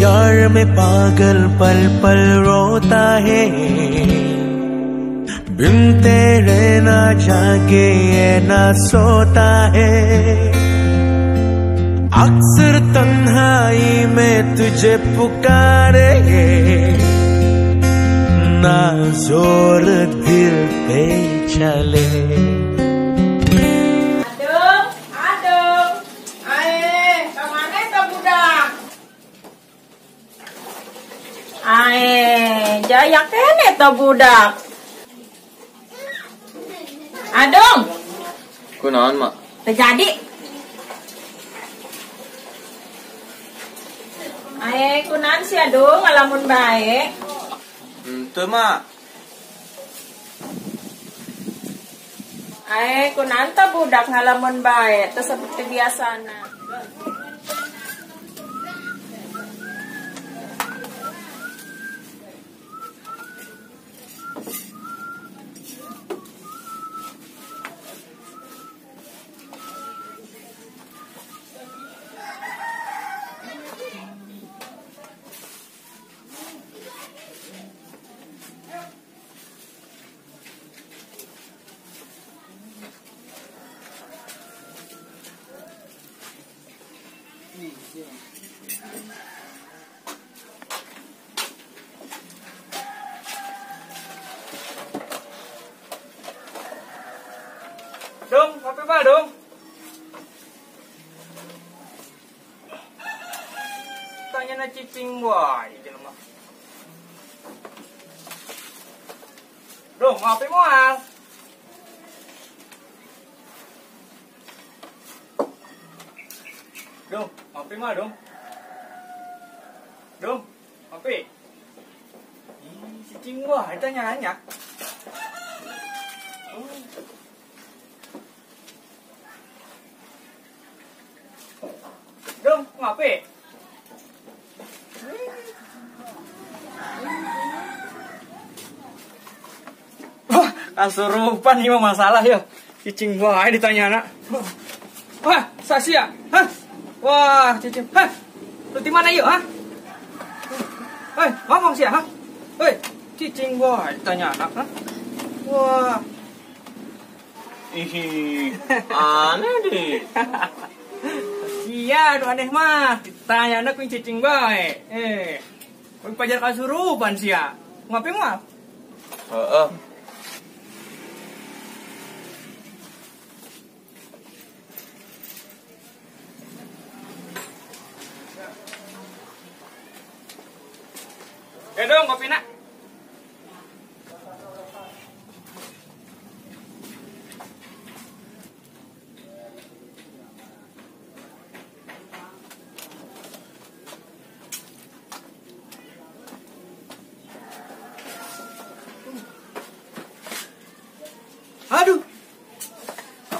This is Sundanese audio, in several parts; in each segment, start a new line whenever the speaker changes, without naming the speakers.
प्यार में पागल पल पल रोता है, बिन तेरे ना जागे ये ना सोता है। अक्सर तन्हाई में तुझे पुकारे, ना जोर दिल पे चले।
Aduh, aduh, ae, kemana itu budak? Ae, jaya kene to budak. Adung.
Kunaon, Mak?
Terjadi. Ae, kunaon sih Adung ngalamun bae?
Henteu, Mak.
Ae, kunaon teh budak ngalamun bae teu seperti biasana.
Dong, kopi mah dong. Tanya na cicing wae jelema. Dong, ngopi moal. Dong, ngopi mah dong. Dong, ngopi. Ih, cicing wae tanya-nya. Oh. Dong, ngopi. Wah, kasurupan ini mah masalah ya. Cicing wae ditanya anak. Wah, sasia. Hah? Wah, cicing. Hah? Lu di mana yuk, hah? Hei, ngomong sih, hah? Hei, cicing wae ditanya anak, hah? Wah.
Ih, aneh deh.
Iya, aduh aneh mah. Ditanya anak kuing cicing bae. Eh, kuing pajar kasurupan sia. Ngopi moal?
Heeh.
Ya dong, kopi nak. Aduh,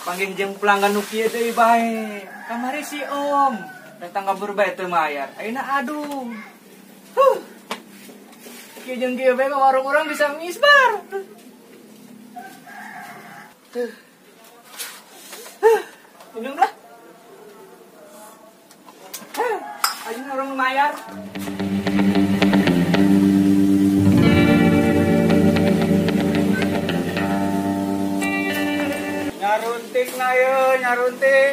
panggil jeung pelanggan nu kieu deui bae. Kamari si Om datang kabur bae teu mayar. Ayeuna aduh. Huh. Kieu jeung kieu bae warung urang bisa misbar. Tuh. Huh. Minum lah. Huh. Ayeuna urang nu mayar. Nyaruntik na ye, nyaruntik.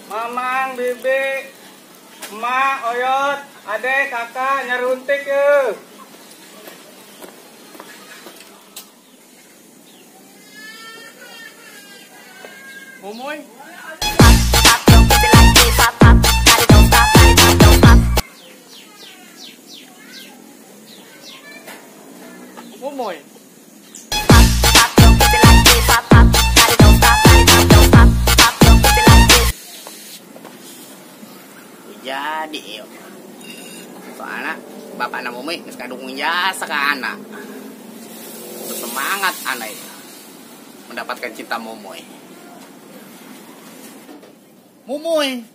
Mamang, bibi, emak, oyot, adek, kakak, nyaruntik ye. Momoy. Momoy.
Jadi yuk. Soalnya bapak na Momoy geus kadukung jasa ka anak. Semangat anak itu mendapatkan cinta Momoy. Momoy.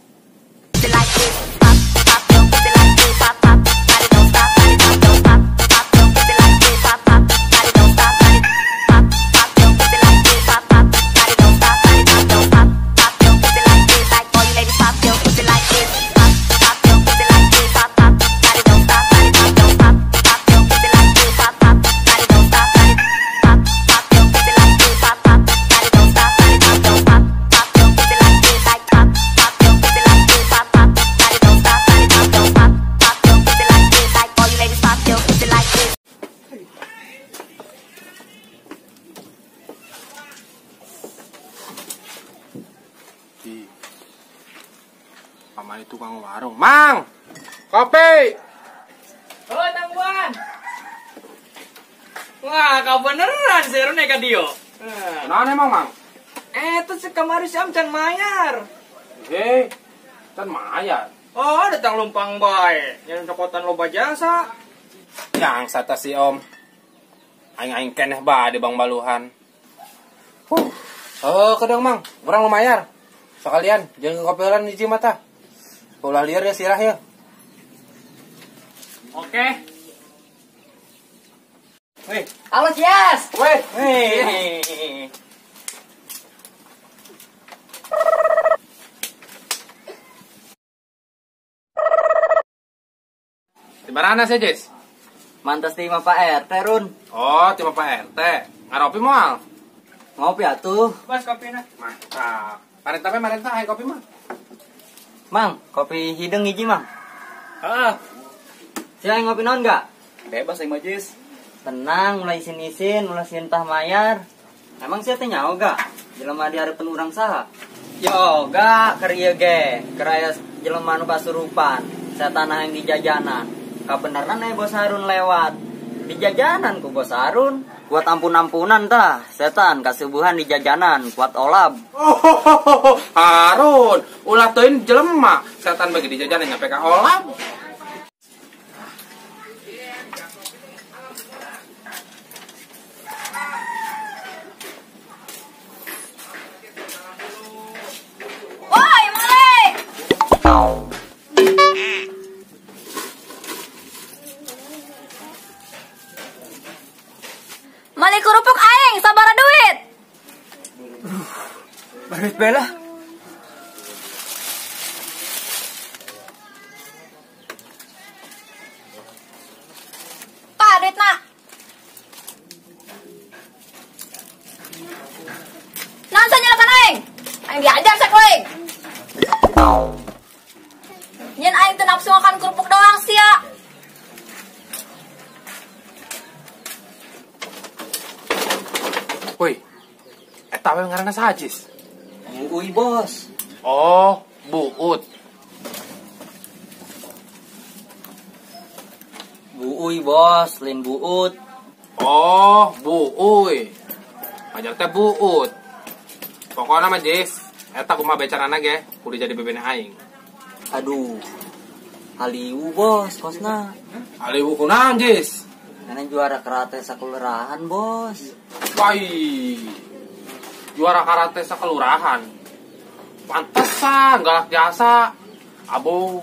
Ih. Paman itu tukang warung. Mang! Kopi!
Oh, tangguhan. Wah, kau beneran seru nih ka Dio.
Naon emang, Mang?
Itu si kamari si Am can mayar.
Hei, can mayar.
Oh, datang lumpang bae. Yang cokotan loba jasa.
Yang sata si Om. Aing-aing keneh bae di Bang Baluhan. Huh. Oh, kedang Mang, urang lumayar. Sekalian jeung kopi heula hiji mata. Ulah liar ya sirah ya.
Oke. Weh, halo Cias.
Weh.
Weh.
Di mana sih, Jis?
Mantas di Pak RT, Run.
Oh, di Pak RT. Ngaropi moal?
Ngopi atuh.
Mas kopina.
Mantap. Marenta pe marenta hai kopi mah.
Mang, kopi hidung hiji, Mang.
Heeh.
Sia ngopi naon enggak?
Bebas aing mah, Jis.
Tenang, mulai isin-isin, mulai sintah mayar. Emang sia teh nyaho gak? Jelema di hareupeun urang saha? Yo, gak keur ieu ge, keur aya jelema nu kasurupan, setan yang di jajanan. Kabeneran aya Bos Harun lewat. Di jajanan ku Bos Harun. Kuat ampun-ampunan tah, setan kasubuhan di jajanan, kuat olab.
Oh, Harun, ulah teuing jelema, setan bagi di jajanan nyampe ka olab.
Woi, male. Male kerupuk aing, sabara duit.
Baris bela.
Pak, duit nak. Naon sa nyalakan aing? Aing diajar sa aing. Nyen aing teu nafsu makan kerupuk doang sia.
Woi, eta we ngaranna saha, Jis?
Buuy, Bos.
Oh, Buut.
Buuy, Bos, lain Buut.
Oh, Buuy. Ajar teh Buut. Pokokna mah, Jis, eta kumaha becarana ge kudu jadi bebene aing.
Aduh. Haliwu, Bos, kosna.
Haliwu kunaon, Jis?
Karena juara karate sakelurahan, Bos.
Wai. Juara karate sakelurahan. Pantesan galak jasa. Abo.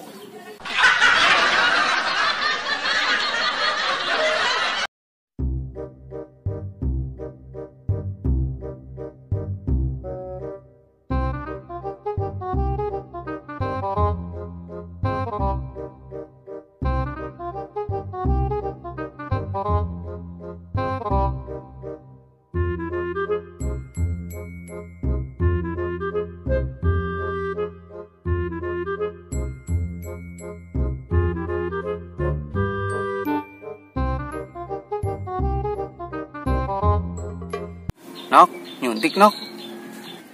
Nok, nyuntik nok.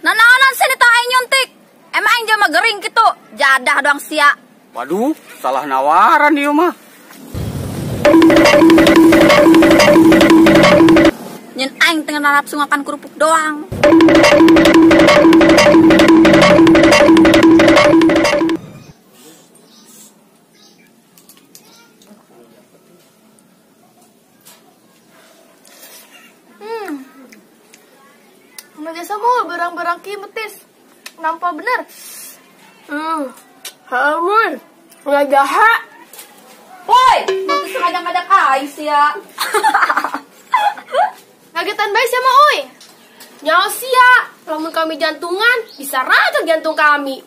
Nanaonan sih nita aing nyuntik. Emang aing jelema gering kitu, jadah doang sia.
Waduh, salah nawaran ieu mah.
Nyen aing tengah nafsu makan kerupuk doang.
Biasa mau barang-barang kimetis. Nampak bener. Harun, nggak jahat.
Woi, metis ngajak-ngajak aing sia.
Ngagetan bae sama oi. Nyawa sia, lamun kami jantungan bisa racun jantung kami.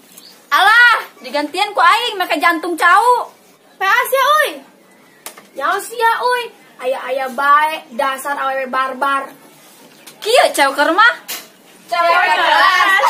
Alah, digantian ku aing make jantung cau.
PA sia oi. Nyawa sia oi, aya-aya bae dasar awewe barbar.
Kieu cau keur mah. Cewek kelas.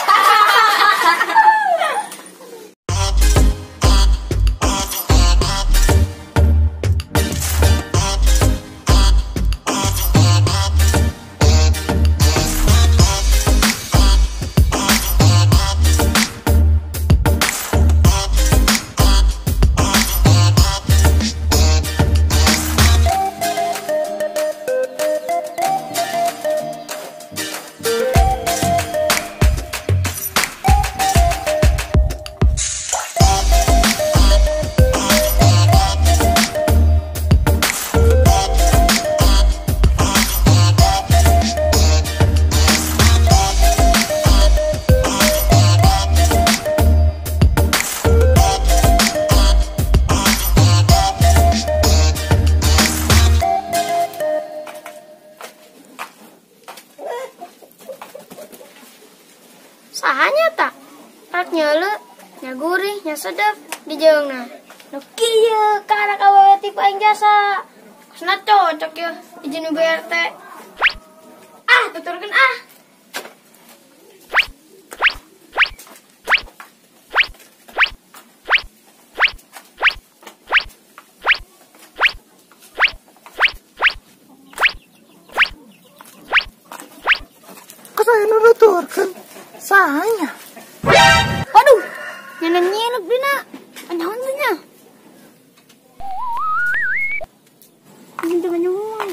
Rak nyeuleu, nya gurih, nya sedep di jeungna. Nu kieu karak awewe tipe aing jasa. Kosna cocok yeuh izin ibu RT. Ah, tuturkeun ah.
Kok saya nuturkeun? Sahanya.
Waduh, nyana nyeluk dina. Naon teh nya? Ini teh nyuwun.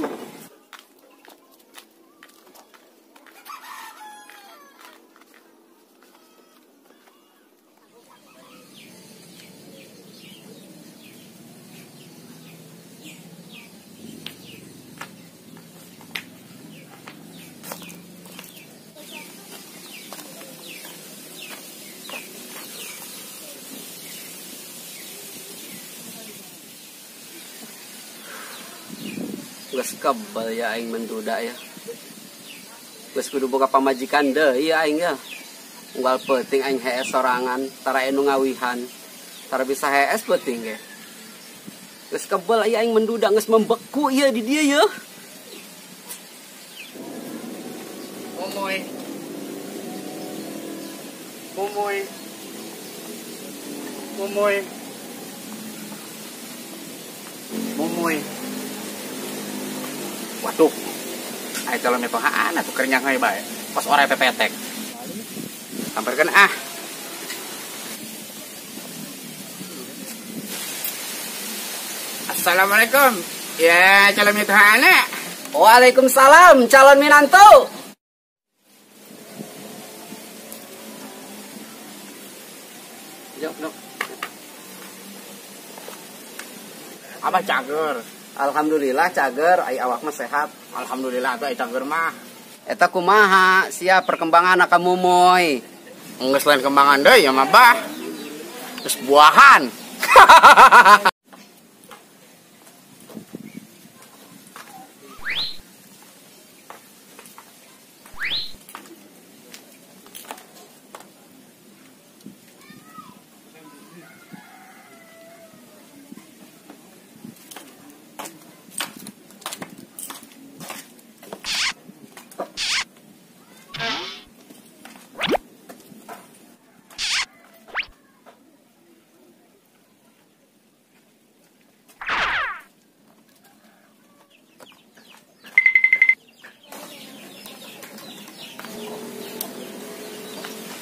Geus kebel ya aing menduda ya. Geus kudu boga pamajikan deui ya aing ya. Unggal peuting aing hees sorangan, tara anu ngawihan. Tara bisa hees peuting ge. Geus kebel ya aing menduda geus membeku ieu di dieu yeuh.
Momoy. Momoy. Momoy. Momoy. Waduh, ayo calon mitohaan atuh keur nyangai bae. Pas ora pepetek. Samperkeun ah. Assalamualaikum. Ya, calon mitohaan.
Waalaikumsalam, calon minantu. Jok, jok.
Abah cager.
Alhamdulillah cager, ai awak mah sehat.
Alhamdulillah atuh ai cager mah.
Eta kumaha sia perkembangan kamu moy?
Geus lain kembangan deui ya mah bah. Geus buahan.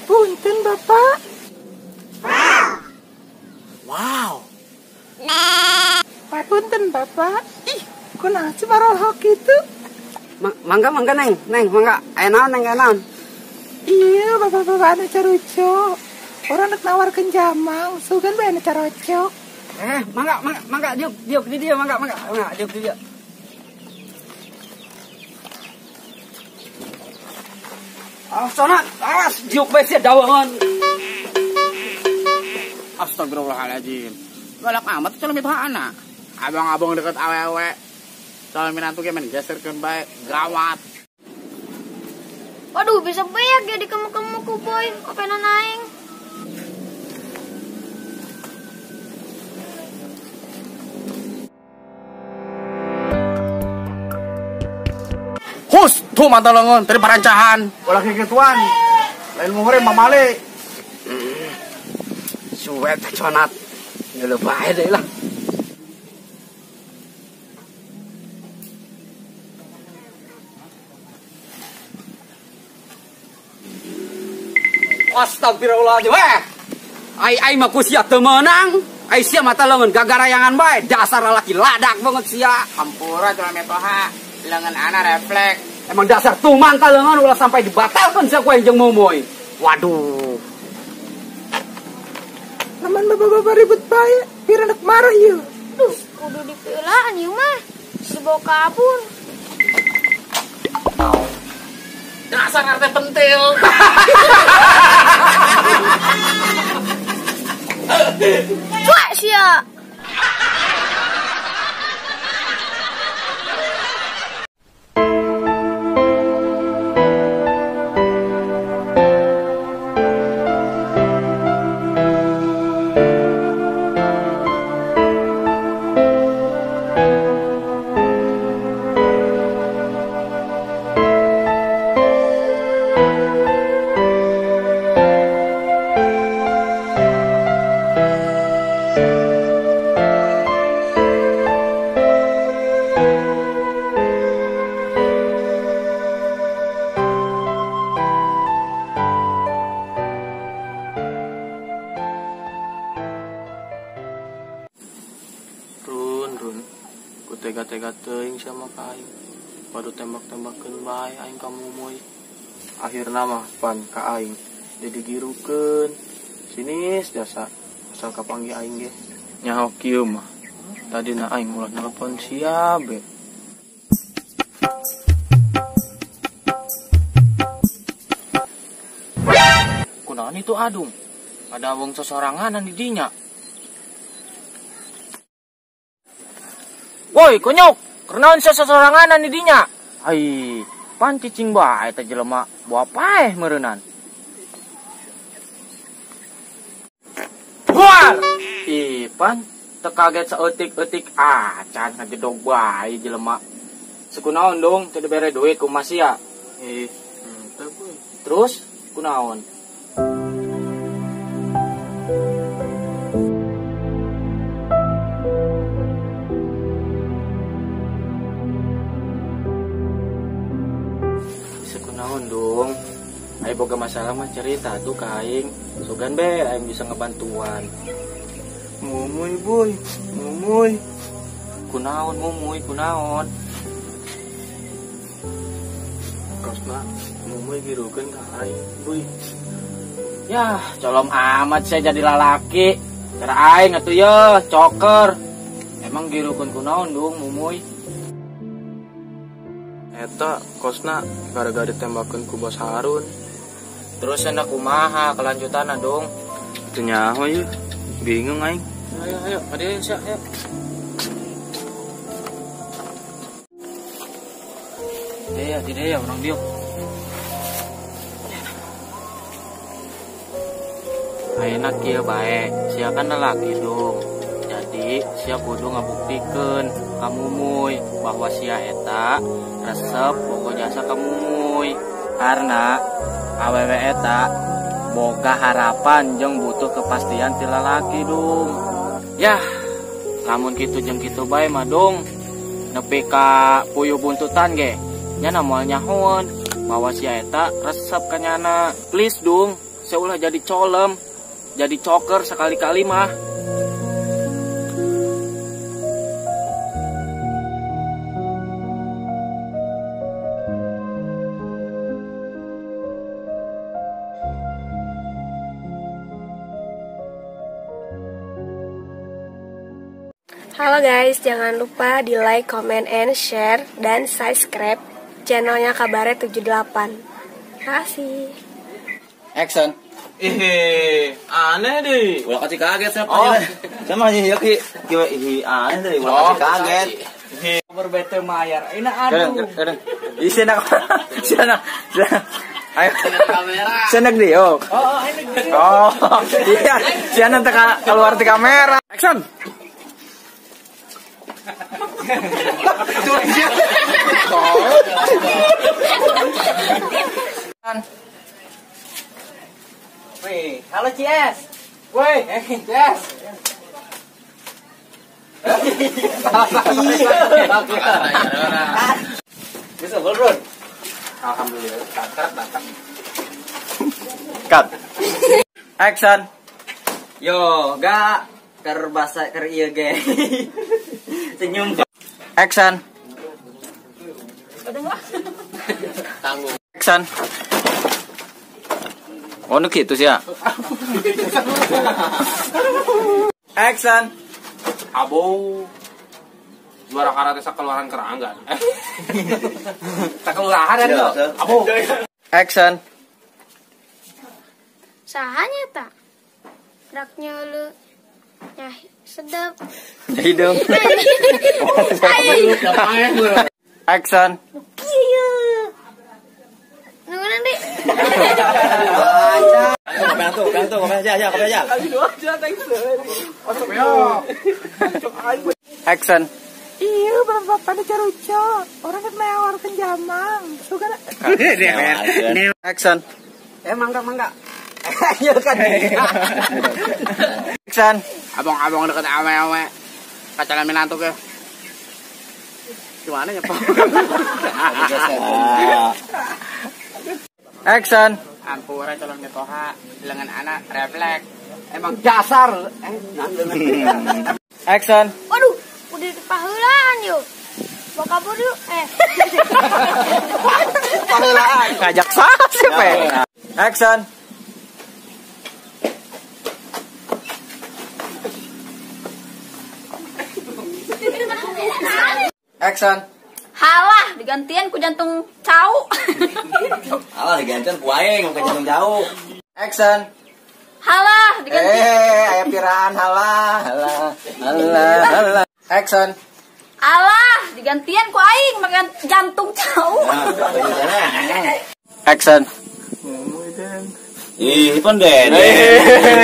Punten Bapak.
Wow.
Pak punten Bapak. Ih, kunaon sih marolhok kitu?
Mangga mangga neng, neng mangga. Aya naon neng aya naon?
Iya, bapak-bapak anu caruco. Orang nek nawarkeun jamang, sugan bae anu caroco.
Mangga mangga mangga diuk diuk di dieu mangga mangga mangga diuk di dieu. Awas sana, awas diuk bae sia dawangan.
Astagfirullahaladzim. Galak amat calon mitohaan. Abang-abang deket awewe. Calon minantu ge men geserkeun bae, gawat.
Waduh, bisa beak ya di kemu-kemu ku boy, openan aing.
Hus, tuh mata lengan, tadi parancahan. Ulah kikituan. Lain muhrim mamale.
Suwe teh conat. Ngeuleuh bae deui lah. Astagfirullahaladzim. Weh. Ai ai mah ku sia teu meunang. Ai sia mata leungeun gagarayangan bae. Dasar lalaki ladak banget sia.
Hampura calon mitoha. Lengan ana refleks.
Emang dasar tuman ta leungeun ulah sampai dibatalkeun sia ku aing jeung momoy. Waduh.
Lamun bapak-bapak ribut bae, pira nek marah ieu.
Duh, kudu dipeulaan ieu mah. Dibawa kabur.
Dasar RT pentil.
Cuek sia.
Tega-tega teuing sia mah ka aing. Padu tembak-tembakeun bae aing ka Mumuy. Akhirna mah pan ka aing didigirukeun. Sinis jasa asal kapanggih aing ge. Nyaho kieu mah. Tadina aing ulah nelpon sia be. Kunaon itu adung? Ada wong sesoranganan di dinya. Woi, konyok, kunaon sesoranganan di dinya? Ai, pan cicing bae teh jelema, bawa paeh meureunnan. Buar! Ih, pan teu kaget saeutik-eutik acan ngajedog bae jelema. Sekunaon dong teu dibere duit ku sia? Ih, henteu boy. Terus kunaon? Sekunaon dong? Ayo boga masalah mah cerita tuh ka aing. Sugan be aing bisa ngebantuan. Mumuy boy, mumuy. Kunaon mumuy, kunaon? Kosna mumuy girukeun ka aing, boy. Yah, colom amat saya jadi lalaki. Cara aing atuh ye, coker. Emang girukeun kunaon dong mumuy? Eta kosna gara-gara ditembakeun ku Bos Harun. Terus enak kumaha kelanjutanna dong? Teu nyaho ieu. Bingung aing. Ayo ayo, kadieu sia ayo. Dia, dia orang diuk. Ayeuna kieu bae, sia kan lalaki dong. Jadi sia kudu ngabuktikeun ka Mumuy bahwa sia eta resep boga jasa ka Mumuy. Karena awewe eta boga harapan jeung butuh kepastian ti lalaki dong. Yah, lamun kitu jeung kitu bae mah dong. Nepi ka puyuh buntutan ge, nya moal nyahoeun bahwa sia eta resep ka nyana. Please dong, sia ulah jadi colem, jadi coker sekali-kali mah.
Halo guys, jangan lupa di like, comment, and share, dan subscribe channelnya Kabaret 78. Makasih.
Action.
Ih, aneh deh.
Ulah kasih kaget siapa? Oh, sama aja ya ki. Ih, aneh deh, ulah kasih kaget.
Berbete mayar. Ini aduh.
Ih, senak. Senak. Ayo. Senak deh, oh.
Oh, ini deh.
Oh, iya. Siana teka keluar di kamera. Action.
Wih, halo CS. Woi, CS. Bisa bro.
Alhamdulillah, datang.
Cut. Action.
Yo, gak terbasa ker ieu ge. Senyum.
Action. Action. Oh, nu kitu sia. Action.
Abo. Juara karate sakeluaran Keranggan. Sakelurahan ya, Abo.
Action.
Sahanya tak? Raknya lu nyah sedap.
Hidung. Action.
Kieu. Nunggu nanti.
Komen aja, komen aja. Action.
Iya, bapak-bapak ada caruco. Orang kan menawarkan jamang. Suka.
Action.
Mangga, mangga. Iya kan.
Action. Abang-abang deket awe-awe. Kacalan minantu ke. Gimana ya, Pak? Action. Ampura calon mitoha lengan anak refleks. Emang dasar.
Action.
Waduh, udah dipahulan yuk. Bawa kabur yuk.
Ngajak sah sih, pe. Action. Action.
Halah, digantian ku jantung cau.
Halah digantian ku aing ku jantung jauh.
Action.
Halah, digantian.
Aya piraan halah, halah, halah, halah. Action.
Alah, digantian ku aing makan jantung cau.
Action.
Ih, pon dede.